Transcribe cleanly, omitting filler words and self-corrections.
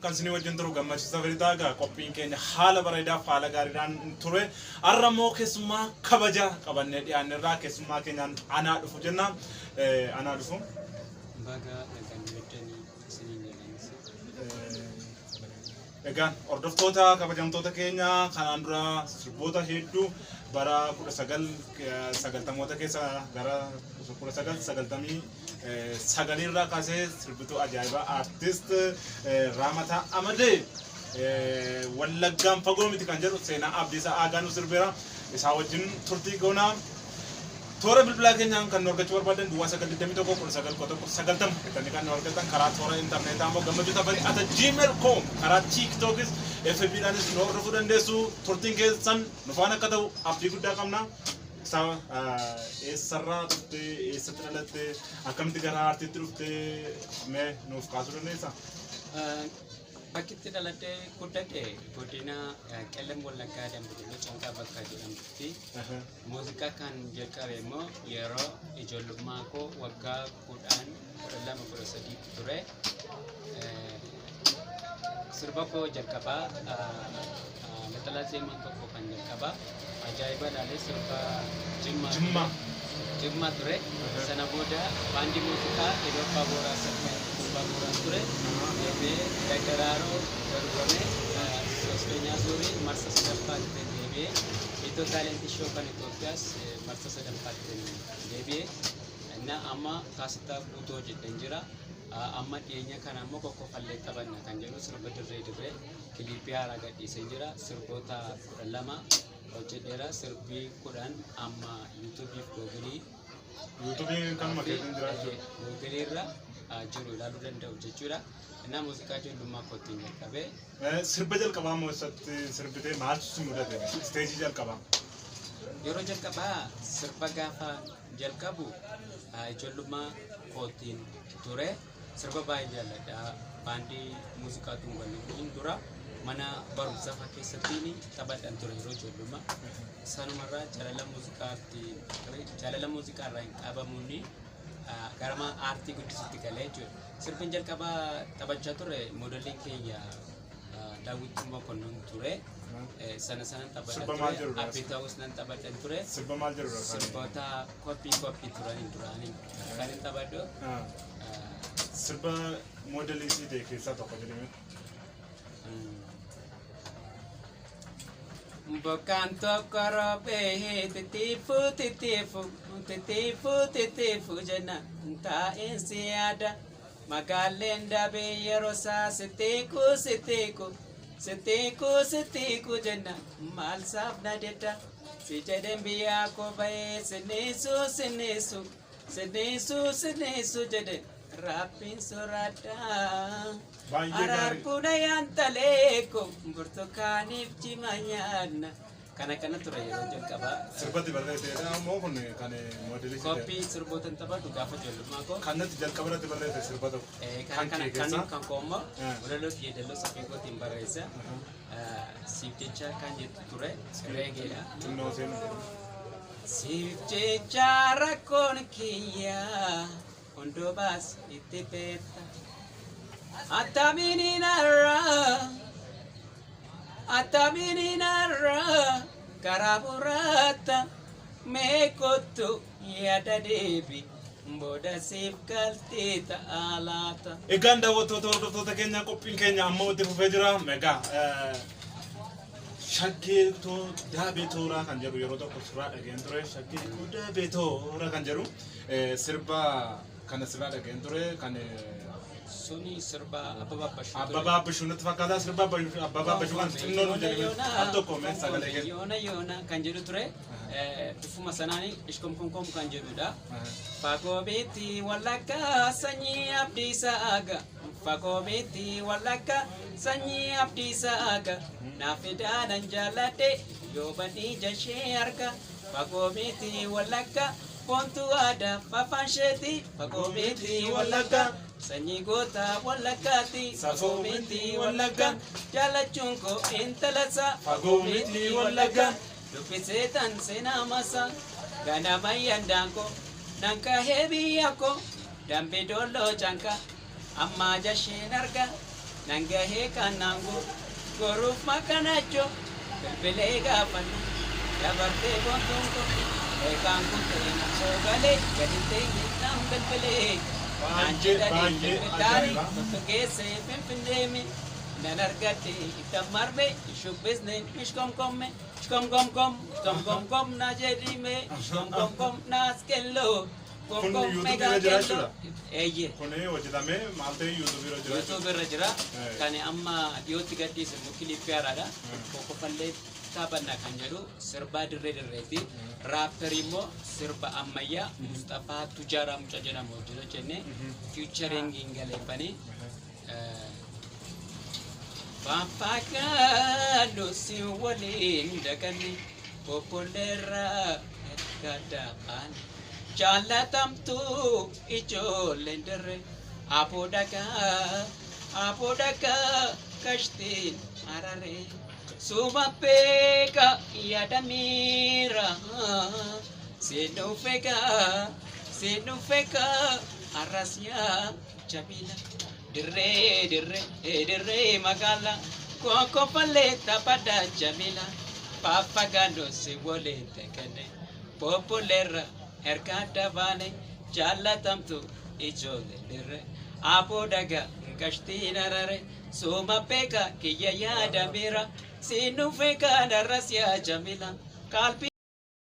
Kan isinii wajjin turu Gammachiisa Firitaa. Egaa qophiin keenya haala bareedaaf haala gaariidhaan ture. Har'a immoo keessummaa kabaja qabannee dhiyaannerraa keessummaa keenyaan anaa dhufu jenna. Anaa dhufu. Baga nagaan weddanii isiniin jedhanis. Egaan hordoftoota kabajamtoota keenya, kanaan dura sirboota hedduu bara 1990moota keessa gara 1999 irraa kaasee sirbituu ajaa'ibaa artist Raamataa Amadee "Wallaggaan fagoo miti" kan jedhu seenaa Abdiisaa Aagaa nu sirbeera. Isaa wajjin turtii goonaa. Toora bilbilaa keenyaan kan nu argachuu barbaadan 0921 19 11 90 jettanii kan nu argatan, karaa toora intarneetaa immoo gammachuutafarii@gmail.com, karaa TikTokis FB dhaanis nu hordofuu dandeessu. Turtiin keessan nu faana akka ta'u abdii guddaa qabna. Isa eessarraa dhuftee, eessatti dhalattee, akkamitti gara aartiitti dhuftee, mee nuuf kaasuu dandeessaa? Bakki itti dhaladhee guddadhe godina Qellem Wallaggaa, Dambidolloo Canqaa bakka jedhamtutti. Muuziqaa kan jalqabe immoo yeroo ijoollummaa koo waggaa 10, 12, 13tti ture. Sirba koo jalqabaa Naxalaa Zeemaa tokko kan jalqabaa ajaa'iba ilaalee sirba Jimmaa. Jimmaa. Jimmaa ture. Sana booda baandii muuziqaa Iluu Abbaa Booraa Abbaa Booraa ture. Deebi'ee Daggaraaroo dorgomee ሶስተኛ ዙር marsa sadaffaatti deebi'ee, Ethio Talent Show kan Itoophiyaas marsa sadaffaatti deebi'ee na amma kaasitaa guutuu hojjedheen jira. Amma dhiyeenya kana immoo "Kokkofallee Taphanna" kan jedhu sirba dirree dirree kiliipii haaraa gadhiisee jira. Sirboota 12 hojjedheera. Sirbii 10 amma YouTubeii fi Googleii YouTubeiin kanuma keessa jira jechuudha. Googleii irra jiru ilaaluu danda'u jechuudha. Innaa muuziqaa ijoollummaa kootiin jalqabee. Sirba jalqabaa moo eessatti sirbitee, maaltu si mudate? Stageii jalqabaa. Yeroo jalqabaa sirba gaafa jalqabu ijoollummaa kootiin ture. Sirba baay'ee jaalladha. Baandii muuziqaa tungannuun dura mana barumsaa fa'aa keessattiin taphadhan ture yeroo ijoollummaa. Sanumarraa jaalala muuziqaatti jaalala muuziqaa irraa hin qabamuun gara aartii guddisutti galee jechuudha. Sirbiin jalqabaa taphachaa ture moodeliin keenya Daawwit Mokonnon ture. Sana sanan taphadhan Sirba maal ture. jedhudha? Abbee ta'us nan taphadhan ture. Sirba maal jedhudha? Sirboota koppii koppii turanii duraanii kan hin taphadhu. Sirba moodelii sii ta'e keessaa tokko jedhame. Bokkaan tokko roobee titiifu titiifu titiifu titiifu jenna taa'een si yaada, magaalleen dabee yeroo isaa sitiiku sitiiku sitiiku sitiiku jenna maal saaf na dedda si jedheen biyyaa koo bahee siniisu siniisu siniisu siniisu jedhe raabbiin soraadha. Baay'ee gaarii. Araarkuna yaantaleeko burtukaaniif jima nyaanna. Kana kana ture yeroo jalqabaa. Sirbatti barreessedha immoo kun kan moodelii sii ta'e. Koppii sirboota hin taphadhu gaafa ijoollummaa koo. Kan natti jalqaba irratti barreesse sirba tokko. Kan Kan kana kee kan keessaa? kan koo immoo walaloo fi yeedaloo safii kootiin barreessa. "Siif jecha" kan jettu ture reggaedha. Xinnoo seenu. Siif jecha rakkoon kiyya hundumaas itti beekta. Attamiin har'a, attamiin har'a karaa buraata, mee kottu yaada deebi, booda siif galtee ta'a laata. Egaan daawwattoota hordoftoota keenya, qophiin keenya amma itti fufee jira. Egaa "Shaggee daabee tooraa" kan jedhu yeroo tokko sirraa dhageen ture. "Shaggee daabee tooraa" kan jedhu sirba kana sirraa dhageen ture kan Suni sirba Abbabaa Abbashuu ture. Abbabaa Abbashuu natti fakkaata. Sirba Abbabaa Abbashuu kan xinnoo nu jedhame al tokko mee sagalee keessa. "Yoona yoona" kan jedhu ture. Bifuma sanaan "Ishkomkomkom" kan jedhudha. Fagoo miti Wallaggaa sanyii Abdiisaa Aaga. Fagoo miti Wallaggaa sanyii Abdiisaa Aaga. Naaf fidaanan jaalladhe yoo badii jashee arga. Fagoo miti Wallaggaa foontuu aadaa fafaan sheeti. Fagoo miti Wallaggaa sanyii goota Wallaggaati. Fagoo miti Wallaggaa jaalachuun koo intalasa. Fagoo miti Wallaggaa. Dubbisee tan seenaa masa ganama yandaanko nan kahee biyya koo Dambi Dolloo Canka ammaa jasheen arga. Nan gahee kaannaangoo goruuf makanaachoo bilbilee gaafanna dabartee boontuun koo eegaan kuntee namsoo galee gadi teenye naan bilbilee naan Baay'ee jedhanii baay'ee bilbilaanii ajaa'iba. bakka geessee finfinneemi nan argadhe itti marme shubbisne mishkomkomme shkomkomkom shkomkomkom na jedhime shkomkomkom naas kelloo Kun komkom YouTube megaa irra jira kelloo. Eeyyee. Kun hojjetamee maal ta'e YouTube irra jira jechuudha. YouTube irra jira. Eh. Kan amma dhiyootti gadhiise immoo kilippii haaraadha. Kokkofallee taphannaa kan jedhu sirbaa dirree dirreeti. Raapperii immoo sirba ammayyaa Mustafaa Tujaaraa Mucaa jedhamu wajjin hojjenne fiicharingiin galeeffanii. Faanfaaqaadhu si waliin daganne obboleerraa erga dabaan jaalatamtu ijoolleen dirre aboo dhagaa aboo dhagaa kashtiin arare suma beeka yaadamiira sinuufeeka sinuufeeka arras yaa jabila dirree dirree dirree magaalaa konkofallee taphadha jamila paappaagaandoo si waliin tekenne poppoleerra erga dabaane jaalatamtu ijoollee dirree aboo dhagaa gashtiin arare suma beeka kiyya yaadamiira sinuufeeka darras yaa jamila qalbii.